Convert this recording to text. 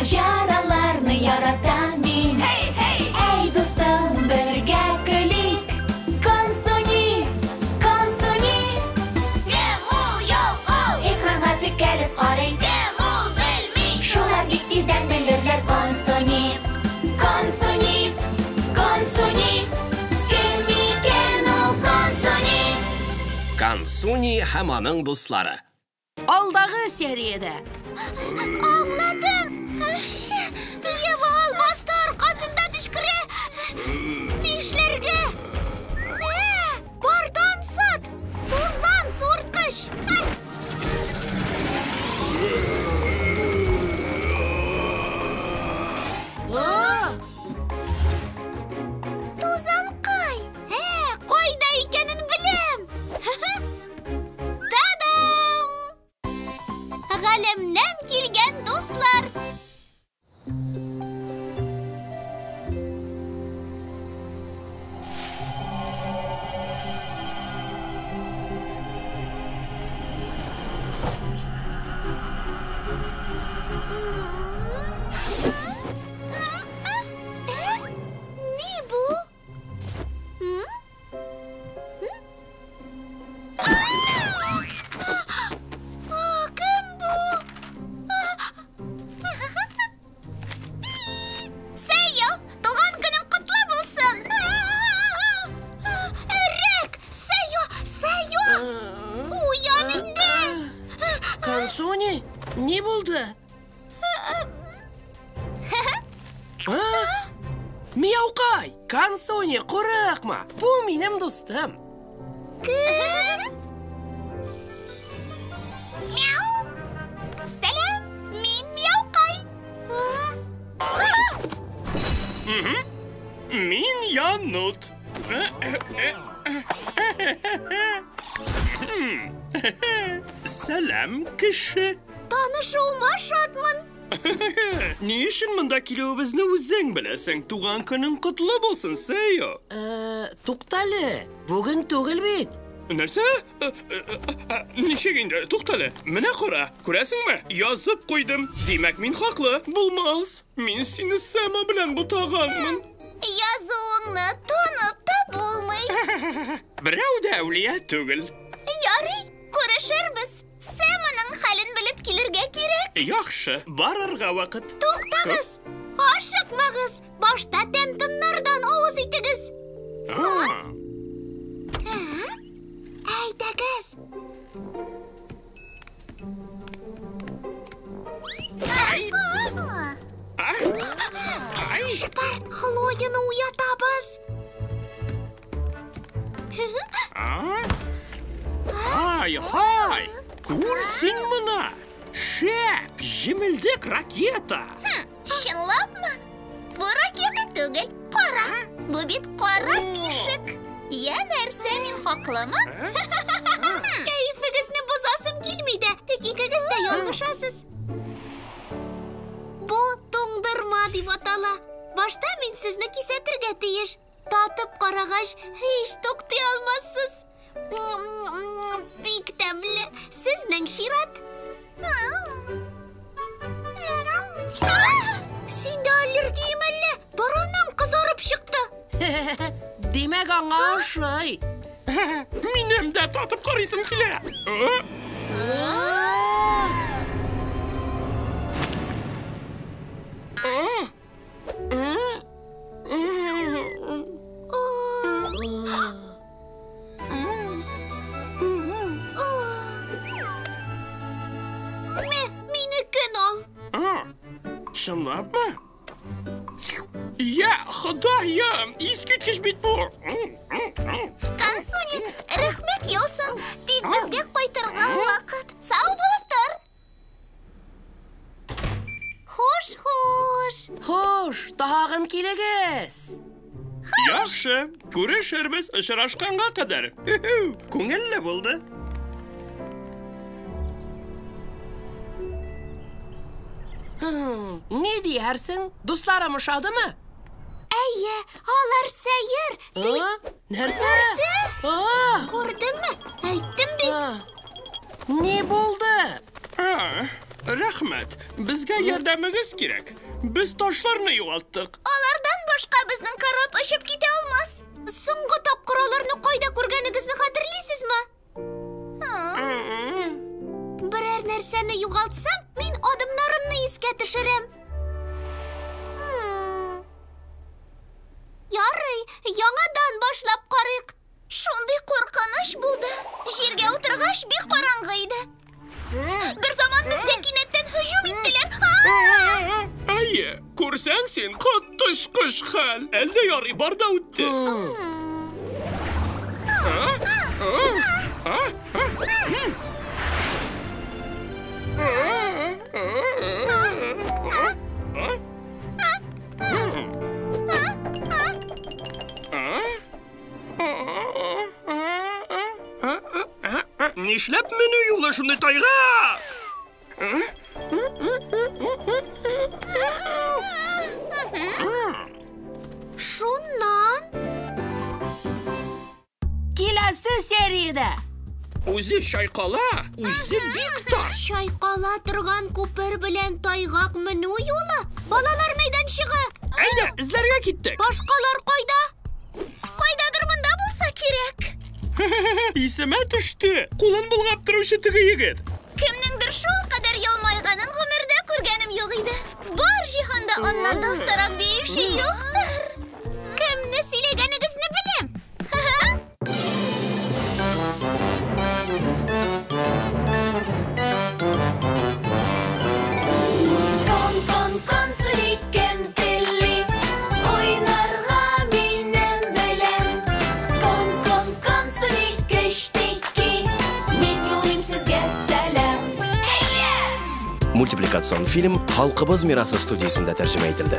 Маҗараларны яратам мин. Һей, һей! Әй, дустым, бергә көлик. Консуни, Консуни. Кем ул, юк ул? Экранга текәлеп карый. Кем ул, белми. Шулар бик тиздән белерләр. Консуни, Консуни, Консуни. Кем икән ул Консуни? Консуни һәм аның дуслары. Алдагы сериядә. Аңладым. Ева алмасты аркасында төчкерә. Нишләргә? Бардан сат. Тузан суырткыч. Тузанкай. Кайда икәнен беләм. Та-дам! Галәмнән килгән дуслар. Ни бу? Кем бу? Сәйо, туган көнең котлы булсын! Өрәк! Сәйо, Сәйо! Уян инде! Консуни, ни булды? Мияукай! Консуни, курыкма! Бу минем дустым. Кем? Мяу! Сәлам, мин Мияукай. Мин Янут. Сәлам, кеше. Танышуыма шатмын. Ни өчен монда килүебезне үзең беләсең. Туган көнең котлы булсын, Сәйо. Туктале, бүген түгел бит. Нәрсә? Ничек инде? Туктале. Менә кара, күрәсеңме? Язып куйдым. Димәк, мин хаклы. Булмас. Мин сине Сэма белән бутаганмын. Язуыңны танып та булмый. Берәү дә әүлия түгел. Ярый, күрешербез. Сэманың хәлен белеп килергә кирәк. Яхшы, барырга вакыт. Туктагыз! Ашыкмагыз! Башта тәм-томнардан авыз итегез. Әйдәгез! Шепард, Хлояны уятабыз. Ай-һай! Күрсен моны! Шәп, җемелдек ракета! Чынлапмы? Бу ракета түгел, кара. Бу бит кара тишек. Я нәрсә, мин хаклымы? Кәефегезне бозасым килми дә, тик икегез дә ялгышасыз. Бу туңдырма дип атала. Башта мин сезне кисәтергә тиеш. Татып карагач, һич туктый алмассыз. Бик тәмле. Сезнең чират. Синдә аллергия әллә? Борыным кызарып чыкты. Димәк, аңа ошый. Минем дә татып карыйсым килә. Минекен ал. Чынлапмы? Я, Ходаем, искиткеч бит бу. Консуни, рәхмәт яусын. Тик безгә кайтырга вакыт. Сау булып тор. Хуш, хуш. Хуш, тагын килегез. Яхшы, күрешербез очрашканга кадәр. Күңелле булды. Ни диярсең? Дусларым ошадымы? Әйе, алар сәер. Нәрсә? Нәрсә? Күрдеңме? Әйттем бит. Ни булды? Рәхмәт. Безгә ярдәмегез кирәк. Без ташларны югалттык. Алардан башка безнең кораб очып китә алмас. Соңгы тапкыр аларны кайда күргәнегезне хәтерлисезме? Берәр нәрсәне югалтсам, мин адымнарымны искә төшерәм. Ярый, яңадан башлап карыйк. Шундый куркыныч булды. Җиргә утыргач бик караңгы иде. Бер заман безгә кинәттән һөҗүм иттеләр. Әйе, күрсәң син, коточкыч хәл. Әллә ярый бар да үтте. Нишләп менү юлы шундый тайга? Шуннан? Киләсе сериядә. Үзе чайкала, үзе бик тар. Чайкала торган күпер белән тайгак менү юлы? Балалар мәйданчыгы. Әйдә, эзләргә киттек. Башкалар кайда? Кайдадыр монда булса кирәк. Исемә төште. Кулын болгап торучы теге егет. Кемнеңдер шул кадәр елмайганын гомердә күргәнем юк иде. Бар җиһанда аннан да остарак биюче юктыр. Кемне сөйләгәнегезне беләм. Кон, кон, Консуни, кем тели? Уйнарга минем белән. Кон, кон, Консуни, кечтеки. Мин юлыйм сезгә сәлам. Мультипликацион фильм Халкыбыз мирасы студиясендә тәрҗемә ителде.